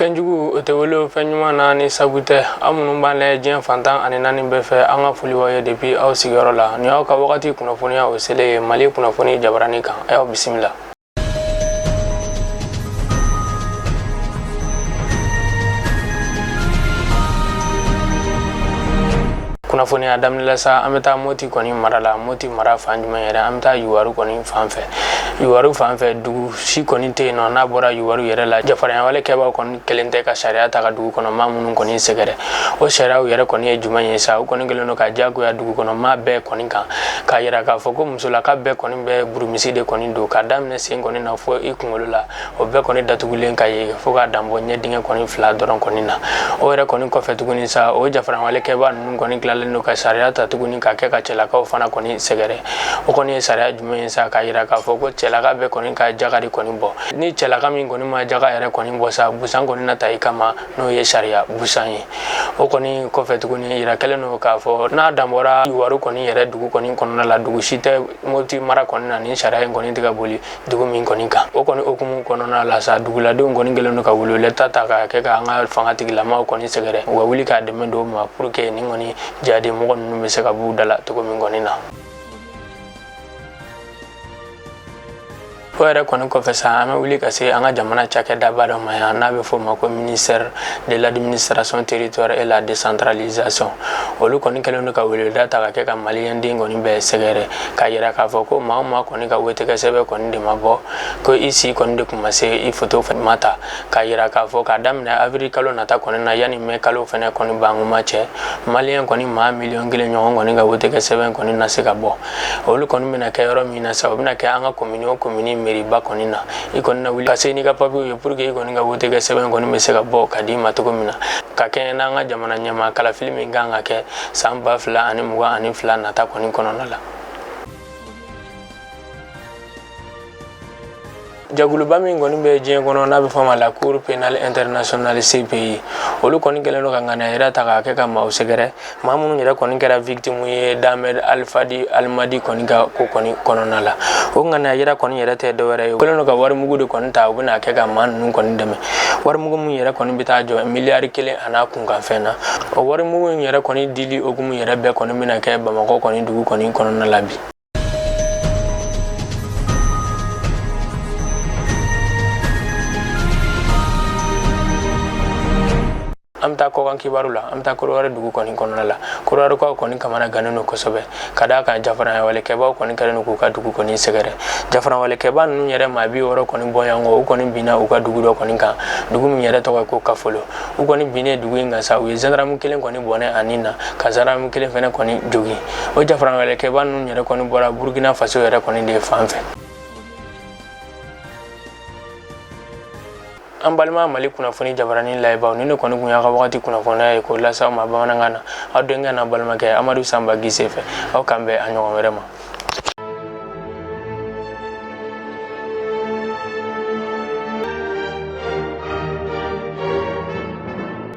Fɛnjugu o tɛ wolo fɛn ɲuman na ni sabu tɛ. Aw minnu b'an lajɛ diɲɛ fan 14 bɛɛ fɛ, an ka foli b'aw ye depuis aw sigiyɔrɔ la. Ni aw ka wagati kunnafoniya o selen ye Mali kunnafoni jabarani kan, a y'aw bisimila. Kunnafoniya daminɛ la sa, an bɛ taa Moti kɔni mara la. Moti mara fan jumɛn yɛrɛ? An bɛ taa Yuwaru kɔni fan fɛ. Yuwaru fan fɛ, dugu si kɔni tɛ yen nɔ n'a bɔra Yuwaru yɛrɛ la, jafaranyawale kɛbaaw kɔni kɛlen tɛ ka sariya ta ka dugu kɔnɔ maa minnu kɔni sɛgɛrɛ. O sariyaw yɛrɛ kɔni ye jumɛn ye sa? U kɔni kɛlen don ka diyagoya dugu kɔnɔ maa bɛɛ kɔni kan, k'a yira k'a fɔ ko musolaka bɛɛ kɔni bɛ burumisi de kɔni don, k'a daminɛ sen kɔni na fo i kunkolo la, o bɛɛ kɔni datugulen ka ye fo k'a danbɔ ɲɛ dingɛ kɔni fila dɔrɔn kɔni na. O yɛrɛ kɔni kɔfɛ tuguni sa, o jafaranwale kɛbaa ninnu kɔni tilalen don ka sariya ta tuguni ka kɛ ka cɛlakaw fana kɔni sɛgɛrɛ. O kɔni ye sariya jumɛn ye sa? K'a yira k'a fɔ ko cɛlaka bɛɛ kɔni ka jaga de kɔni bɔ. Ni cɛlaka min kɔni ma jaga yɛrɛ kɔni bɔ sa, busan kɔni na ta i kama, n'o ye sariya busan ye. O kɔni kɔfɛ tuguni, yira kɛlen don k'a fɔ n'a danbɔra Yuwaru kɔni yɛrɛ dugu kɔni kɔnɔna la, dugu si tɛ Moti mara kɔni na ni sariya in kɔni tɛ ka boli dugu min kɔni kan. O kɔni hukumu kɔnɔna la sa, duguladenw kɔni kɛlen don ka weleweleda ta k'a kɛ ka an ka fanga tigilamaw kɔni sɛgɛrɛ, u ka wuli k'a dɛmɛ don ma pour que nin kɔni jadi mɔgɔ ninnu bɛ se ka b'u da la cogo min kɔni na. O yɛrɛ kɔni kɔfɛ sa, an bɛ wuli ka se an ka jamana cakɛdaba dɔ ma yan, n'a bɛ f'o ma ko ministère de l'administration territoriale et la décentralisation. Olu kɔni kɛlen don ka weleweleda ta ka kɛ ka maliyɛnden kɔni bɛɛ sɛgɛrɛ, k'a yira k'a fɔ ko maa o maa kɔni ka wotekɛ sɛbɛn kɔni de ma bɔ, ko i si kɔni de kun ma se, i foto ma ta, k'a yira k'a fɔ k'a daminɛ avril kalo nata kɔni na, yanni mɛ kalo fɛnɛ kɔni bankuma cɛ, maliyɛn kɔni maa 1 miliyɔn ɲɔgɔn kɔni ka wotekɛ sɛbɛn kɔni na se ka bɔ. Olu kɔni bɛna kɛ yɔrɔ min na sa, o bɛna kɛ an ka komini o komini meriba kɔni na. I kɔni na wuli ka se n'i ka papiyew ye pour que i kɔni ka wotekɛ sɛbɛn kɔni bɛ se ka bɔ ka d'i ma cogo min na, ka kɛɲɛ n'an ka jamana ɲɛmaa kalafili min kan ka kɛ san 2022 nata kɔni kɔnɔna la. Jɛkuluba min kɔni bɛ diɲɛ kɔnɔ, n'a bɛ fɔ ma la Cour pénale internationale, CPI, olu kɔni kɛlen don ka ŋaniya yɛrɛ ta k'a kɛ ka maaw sɛgɛrɛ, maa minnu yɛrɛ kɔni kɛra victime ye d'Ahmed Alfadi Almadi kɔni ka ko kɔni kɔnɔna la. O ŋaniya yɛrɛ kɔni yɛrɛ tɛ dɔwɛrɛ ye, u kɛlen don ka warimugu de kɔni ta, u bɛna kɛ ka maa ninnu kɔni dɛmɛ. Warimugu min yɛrɛ kɔni bɛ taa jɔ miliyari 1 a n'a kunkanfɛn na, o warimugu in yɛrɛ kɔni dili hukumu yɛrɛ bɛɛ kɔni bɛna kɛ Bamakɔ kɔni dugu kɔni kɔnɔna la bi. An bɛ taa kɔkan kibaru la. An bɛ taa Korowari dugu kɔni kɔnɔna la. Korowarikaw kɔni kamana gannen don kosɛbɛ, ka d'a kan jafaranwalekɛbaw kɔni kɛlen don k'u ka dugu kɔni sɛgɛrɛ. Jafaranwalekɛba ninnu yɛrɛ maa 60 kɔni bɔɲɔgɔnko, u kɔni binna u ka dugu dɔ kɔni kan, dugu min yɛrɛ tɔgɔ ye ko Kafolo. U kɔni binnen dugu in kan sa, u ye zandaramu kelen kɔni bɔnɛ a ni na, ka zandaramu kelen fɛnɛ kɔni jogin. O jafaranwalekɛba ninnu yɛrɛ kɔni bɔra Burukina Faso yɛrɛ kɔni de fan fɛ. An balima Mali kunnafoni jabarani layɛbaaw, nin de kɔni kun y'a ka wagati kunnafoniya ye k'o lase aw ma bamanankan na, aw denkɛ n'a balimakɛ Amadu Sanba Gise fɛ. Aw k'an bɛn a ɲɔgɔn wɛrɛ ma.